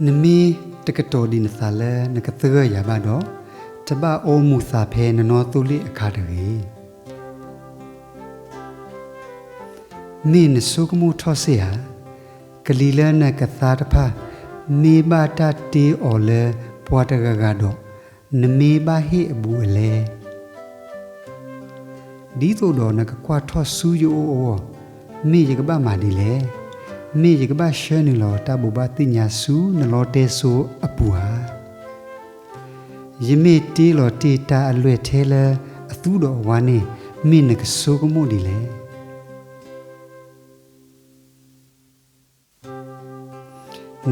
နမ့ၢ်တကတီၢ်ဒံးနသးလၢနကသဂၢၢ်ယၤဘၣ်ဒီး, တဘၣ်အိၣ်မူသးဖဲနနီသိလ့ၣ်အခါတဂ့ၤ. မ့ၢ်နဆိကမိၣ်ထီၣ်စ့ၢ်ဧါ. ကလံၤလၢနကသါတဖၣ် မ့ၢ်ဘၣ်တၢ်တ့အီၤလၢပှၤတဂၤဂၤဒီး, နမ့ၢ်ဘၣ်ဟ့ၣ်အဘူးအလဲ ဒ်သိးဒီးနကကွၢ်ထီၣ်ဆူယအိၣ်အဂီၢ်, မ့ၢ်ယကဘၣ်မၤဒ်လဲၣ်. မ့ၢ်ယကဘၣ်ဆှၢနုာ်လီၤတၢ်ဘိးဘၣ်သ့ၣ်ညါဆူနလီတဲစိအပူၤဧါ. ယမ့ၢ်တ့လီၤတ့ၢ်တၢ်အလွဲၢ်ထဲလၢအသူဒီးအဝါန့ၣ်, မ့ၢ်နကဆိကမိၣ်ဒ်လဲၣ်.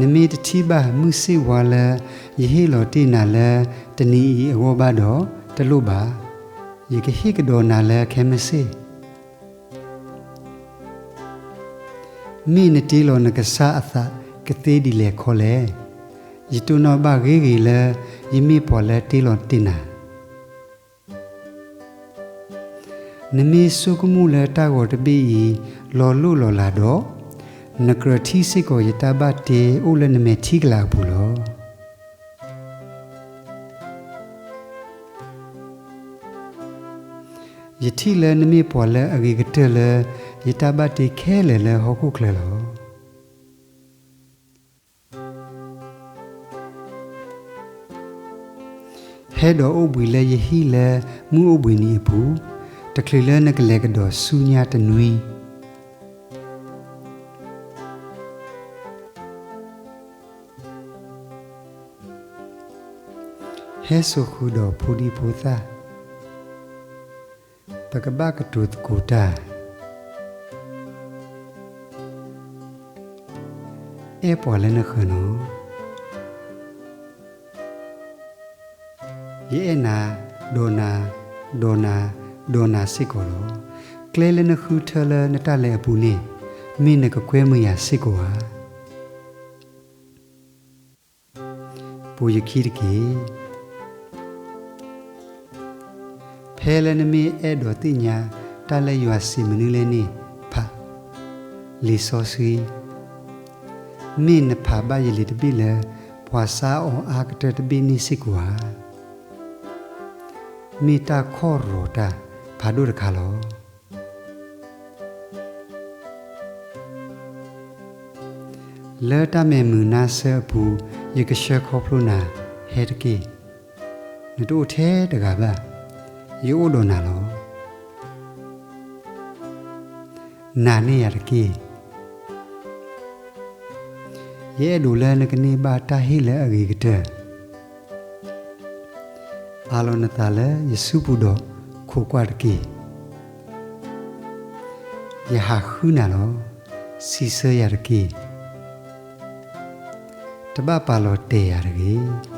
နမ့ၢ်တထံၣ်ဘၣ်မုၢ်ဆ့ၣ်ဝါလၢယဟ့ၣ်လီၤတ့ၢ်နၤလၢတနံၤအံၤအဂီၢ်ဘၣ်ဒီး, တလိၣ်ဘၣ်. ယကဟ့ၣ်ကဒီးနၤလၢခဲမုၢ်ဆ့ၣ်. မ့ၢ်နတ့လီၤနကစၢ်အသးကသ့ဒ်လဲၣ်ခီလဲၣ်. ယတိၢ်နီၣ်ဘၣ်ဂ့ၤဂ့ၤလၢယမ့ၢ်ပှၤလၢတ့လီၤတ့ၢ်နၤ. နမ့ၢ်ဆိကမိၣ်လၢတၢ်ဂီၤတဘ့ၣ်အံၤလီၤလိၣ်လီၤလးဒီး, နကြၢးထံၣ်စ့ၢ်ကီးယတၢ်ဘၣ်တ့အိၣ်လၢနမဲာ်ထံကလၤအပူၤလီၤ. ယထံၣ်လၢနမ့ၢ်ပှၤလၢအဂ့ၤကတၢၢ်လၢယတၢ်ဘၣ်တ့ခဲလၢာ်လၢဟီၣ်ခိၣ်ချၢလီၤ. ဟဲဒီးအိၣ်ဘှံးလၢယဟံၣ်လၢမုၢ်အိၣ်ဘှံးနံၤအပူၤ, တချုးလၢနကလဲၤကဒီးဆူညါတနွံ ဟဲစိာ်ဃုာ်ဒီးဖိဒံဖိသၣ်, ပကဘၣ်ကတိၤသကိးတၢ်, အဲၣ်ပှၤလၢနဃၢၤနီၤ. ယအဲၣ်နၤ, ဒီးနၤ, ဒီးနၤ, ဒီးနၤစ့ၢ်ကီးလီၤ. ကျဲလၢနဃုထၢလၢနတၢ်လဲၤအပူၤန့ၣ်, မ့ၢ်နကကွဲမုာ်ယၤစ့ၢ်ကီးဧါ. ပိာ်ယခံတက့ၢ်. ဖဲလၢနမ့ၢ်အဲၣ်ဒိးသ့ၣ်ညါတၢ်လၢယွၤစံးမနုၤလဲၣ်န့ၣ်, ဖးလံာ်စီဆှံ, မ့ၢ်နဖးဘၣ်ယလံာ်တဘ့ၣ်လၢပှၤစါအီၤအါကတၢၢ်တဘ့ၣ်န့ၣ်စ့ၢ်ကီးဧါ. မ့ၢ်တၢ်ခီၣ်ရီၤတၢ်ဖးဒိၣ်တခါလီၤ. လၢတၢ်မဲာ်မုာ်နါဆၢအပူၤ, ယကဆှၢခီဖျိနၤ, ဟဲတက့ၢ်. နတအိၣ်ထဲတဂၤဘၣ်, ယအိၣ်ဒီးနၤလီၤ. နာ်န့ၢ်ယၤတက့ၢ်. ယအဲၣ်ဒိးလၢနကန့ၢ်ဘၣ်တၢ်ဟ့ၣ်လၢအဂ့ၤကတၢၢ်. အးလီၤနသးလၢယစုပူၤဒီးခိးကွၢ်တက့ၢ်. ယဟးဃုနၤလီၤ. စံးဆၢယၤတက့ၢ်. တဘၣ်ပာ်လီၤတဲာ်ယၤတဂ့ၤ.